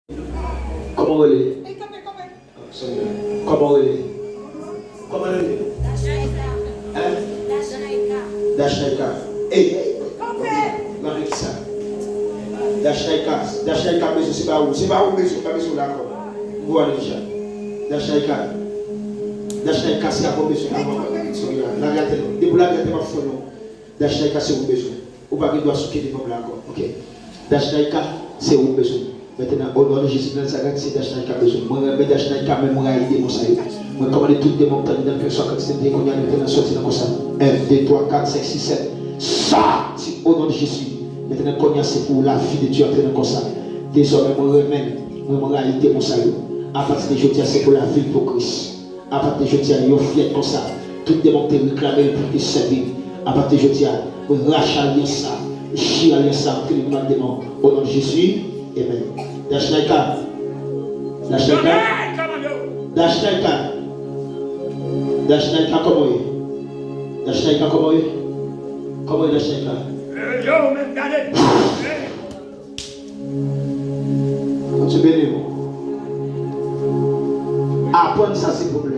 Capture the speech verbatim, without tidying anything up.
Kòman w rele? Kòman w rele? Kòman w rele? Hein? Dashnaika. Ey! Mande ki sa? Dashnaika. Dashnaika bezwen se pa ou. Se pa ou bezwen, pa bezwen w la ankò. M gwo ane deja. Dashnaika. Dashnaika se avan bezwen, avan konpetitsyon la. Lage atè non. Depi w lage atè m ap fè non. Dashnaika se ou bezwen. Ou pa gen dwa souke devan m la ankò. Ok. Dashnaika, se ou m bezwen. Mentnan, o non de Jezi, nan sa gad se Dashnaika bezwen. Mwen renmen Dashnaika, men mwen rayi demon sa yo. Mwen kòmande tout demon k tande nan kè swa kantite de kounye a, mentnan sòti nan kò sa. En, de, twa, kat, senk, sis, sèt. Sòti o non de Jezi. Mentnan kounye a se pou lavi de Dye antre nan kò sa. Dezòmè mwen renmen, mwen, mwen rayi demon sa yo. Apati de jodi a se pou lavi l pou Kris. Apati de jodi a, yo fyèt konsa. Tout demon ki te reklame l pou te sèvi l. Apati de jodi a, mwen rache alyans sa. Chire alyans sa, antre nan demon. O non de Jezi, amen. Dashnaika. Dashnaika. Dashnaika. Dashnaika, kòman w ye? Dashnaika, kòman w ye? Kòman w ye, Dashnaika? Yo, men gade. Bondye beni w. Aprann sa se pwoblèm.